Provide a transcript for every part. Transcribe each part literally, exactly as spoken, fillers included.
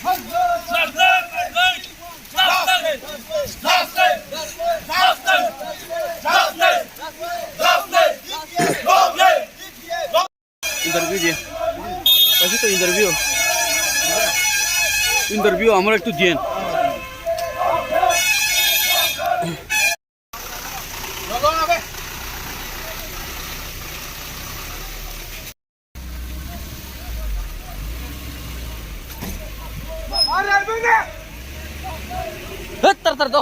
Interview diyen. Paisa to interview. Interview amar ektu diyen. Tar tar do.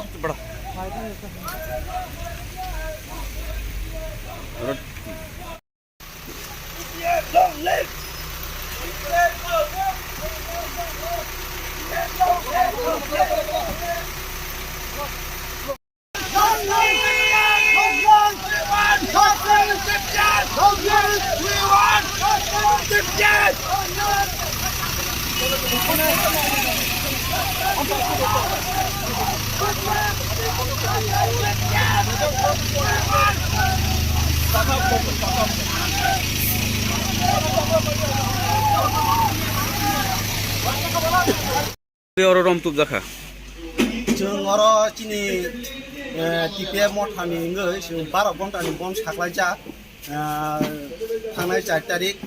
Tei oro rom tubjakha. Chwng oro chini, eh, T P F mothani wngwi chwng baro ghontani bon saklaijak, eh, thangnai char tarik,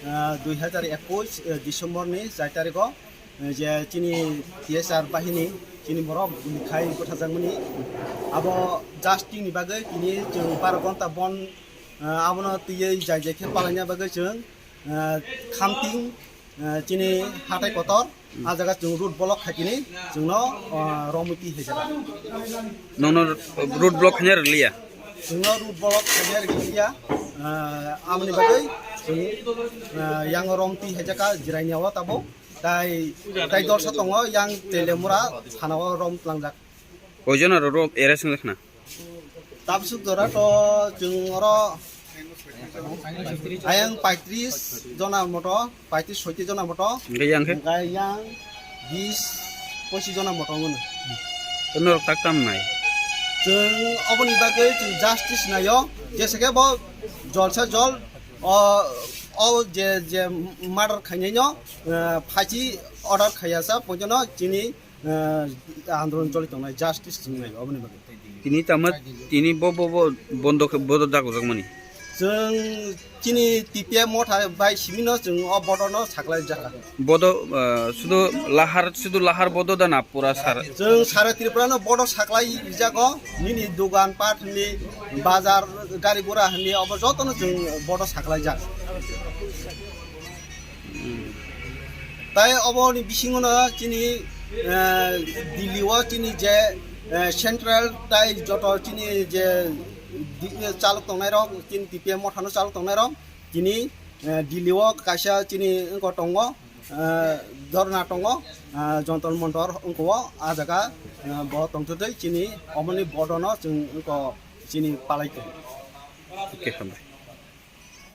eh, dui hazar ekush, eh, December ni char tarik o, eh, je chini T S R bahini chini borok guli khai bwtharjakmani abo just tini bagwi tini chwng baro ghonta bon, eh, abono twiwi jai jai khe palaina bagwi chwng, eh, Khamting, eh, chini hatai kotor, ah jaga chwng road block khaikini chwngno, ah, romwi twi hai jaga. Nono road block khaina rwliya? Chwngno road block khaina rwliya, ah, aboni bagwi chwng, ah, yang rom twi hai jaga jiraini o tabuk, tai, tai dorsa tongo yang Telemura thana o rom tlangjak. Koijon aro rom arrest wngkha na? Tabsuk jora to chwng oro ayang paitris jona moto, paitris soitris jona moto. Hingke yang khe? Hingke yang bis pochis jona moto wngkha. Norok tak tam nai? Chwng oboni bagwi chwng justice naio, jesa khe bo jolsa jol o, o je, je murder khainai no, eh, phachi order khaiya sa poito no chini eh, andolon choli tongnai, justice chwng nai oboni bagwi. Tini tamo, tini bo, bo, bo bondo khe, bodo dagojak mani. Chwng chini T P F motha bai simino chwng o bodo no saklai jaka. Bodo, eh, sudu lahar, sudu lahar bodo da na pura sar? Chwng sara Tripura no bodo saklai jago, nini dogan pat ni, bazar, gari gura ni obo joto no chwng bodo saklai jak. Tai oboni bisingono chini, eh, Delhi o chini je, eh, central tai joto chini je di-, chalok tongnai rok, chini T P F mothano chalok tongnai rok, chini, eh, Delhi o kaisa chini wngko tongo, eh, dhorna tongo, eh, Jontor Montor wngko o, ah jaga, eh, bo tongthotwi chini oboni bodono chwng wngko chini palai tongo. Okay, hambai.